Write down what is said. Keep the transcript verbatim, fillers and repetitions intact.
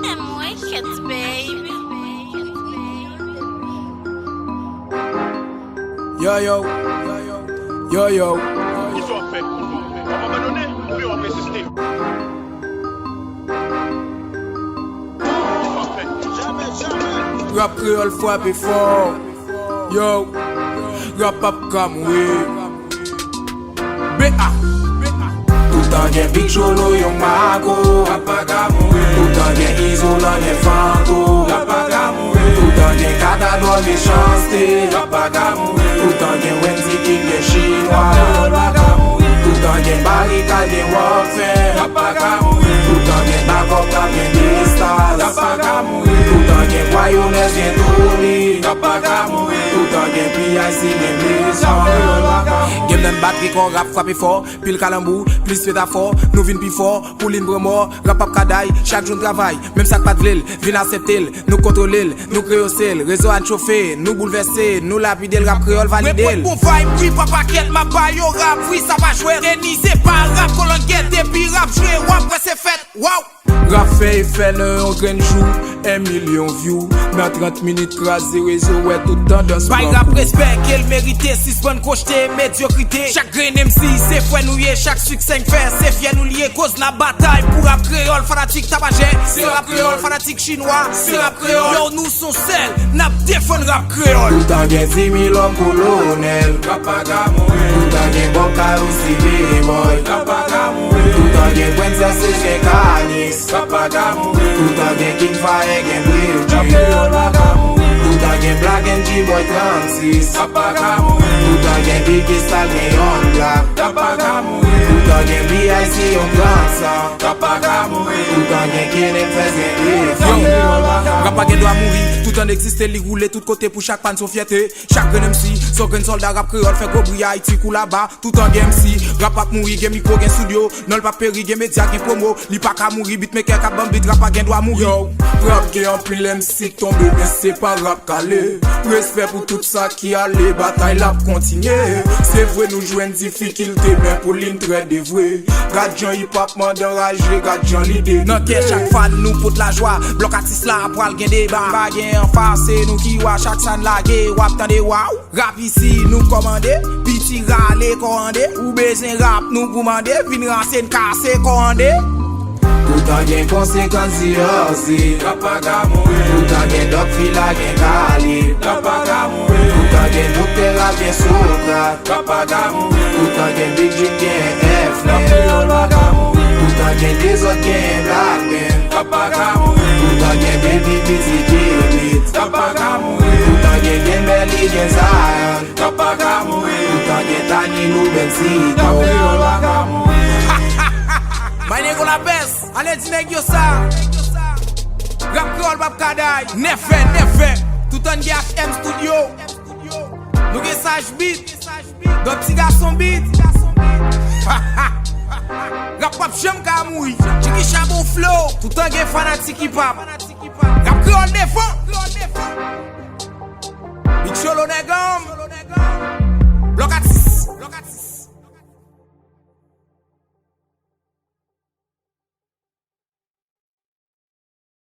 M Wicked, baby. Yo, yo. Yo, yo. Kisa w ap fè? W ap abandone oubyen w ap reziste? Kisa w ap fè? Rap kreyòl frape fò. Yo, rap ap ka mouri. B A. Toutan gen Big Cholo yon mako, rap pa ka mouri. Toutan gen Izolan, gen Fanko, rap pa ka mouri. Toutan gen Katadwòl, Mechanste, rap pa ka mouri. Toutan gen Wendy King, gen Chinwa, rap pa ka mouri. Toutan gen Barikad, gen Rockfam, rap pa ka mouri. Toutan gen Bakòp, gen Destas, rap pa ka mouri. Toutan gen Vwayonès, gen Tony, rap pa ka mouri. Toutan gen P I C, gen Bizon, rap pa ka mouri. Gen menm batri kò, rap frape fò. Pil kalanbou, plis metafò. Nou vin pi fò, pou lin pran mò. Rap ap ka day, chak jou n travay. Menm sa k pa t vle l, vin aksepte l. Nou kontwole l, nou kreyose l. Rezo a n chofe, nou boulvèse, nou lapide l. Rap kreyòl valide l. Mwen bon vibe, wi, pa pakèt, m ap ba yo rap, wi, sa pa jwèt. Denize pa rap, kolòn gèt, depi rap jwe, w ap wè se fèt. Waw! Rap fè efè nan yon grenn jou, en milyon view. Nan trant minit kraze rezo, wè tout tandans. Bay rap respè ke l merite, sispann kwochte medyokrite. Chak grenn M C se frè nou ye, chak siksè n fè se fyè nou l ye. Koz n ap batay pou rap kreyòl, fanatik tapajè. Se rap kreyòl, fanatik chinwa, se rap kreyòl. Yo, nou s on sèl, n ap defann rap kreyòl. Toutan gen Zimilòm kolonèl, rap pa ka mouri. Toutan gen Bòkay osi B-Boy, rap pa ka mouri. Toutan gen Princess, gen Kanis, rap pa ka mouri. Toutan gen King Fire, gen Bril, rap kreyòl pa ka mouri. Toutan gen Black and G-Boy trannsis, rap pa ka mouri. Toutan gen Biggie Stalls, gen Young Black, rap pa ka mouri. Toutan gen B I C, yon gran san, rap pa ka mouri. Toutan gen Kenneth Fest, gen Efon, rap pa ka mouri. Rap pa gen dwa mouri, toutan egziste, li woule tout kote pou chak pa n s on fyète. Chak grenn M C s on grenn sòlda, rap kreyòl fè gwo bri Ayiti kou laba. Toutan gen M C, rap ap mouri, gen mikwo, gen estidyo. Non l p ap peri, gen medya, gen pwomo. Li pa ka mouri, beatmaker k ap ban beat, rap pa gen dwa mouri. Yo, rap gen anpil M C k tonbe, men se pa rap k ale. Respè pou tout sa ki ale, batay la ap kontinye. Se vre nou jwenn difikilte, men pou li n trè devwe. Gad jan hip hop mande anraje, gad jan li denigre. Nan kè chak fan nou pot lajwa, blòk atis la pral gen deba. Pa gen anfas, se nou ki wa, chak sa n lage, w ap tande waw. Rap isi nou kòmande, piti rale kò ande. Ou bezwen rap nou pou mande, vin ranse n kase kò ande. Toutan gen konsekans, D R C, rap pa ka mouri. Toutan gen Doc Fila, gen Kalib, rap pa ka mouri. Toutan gen Doktè Rap, gen Sokrat, rap pa ka mouri. Toutan gen Big Jim, gen F N, rap kreyòl pa ka mouri. Toutan gen Dezòd, gen Black Band, rap pa ka mouri. Toutan gen Baby Busy, Kill Beat, rap pa ka mouri. Toutan gen, gen Melly, gen Zion, rap pa ka mouri. Toutan gen Tani, Lou, Ben Sito, rap kreyòl pa ka mouri. My nigga la best, ale di nèg yo sa. Rap kreyòl p ap ka day. Nèfè, nèfè. Toutan gen H M Studio. Nou gen Saj Beat. Don Ti Gason Beat. Rap p ap janm ka mouri. Jiggy Chabon Flow. Toutan gen fanatik hip hop. Rap kreyòl defann. Big Cholo nèg an.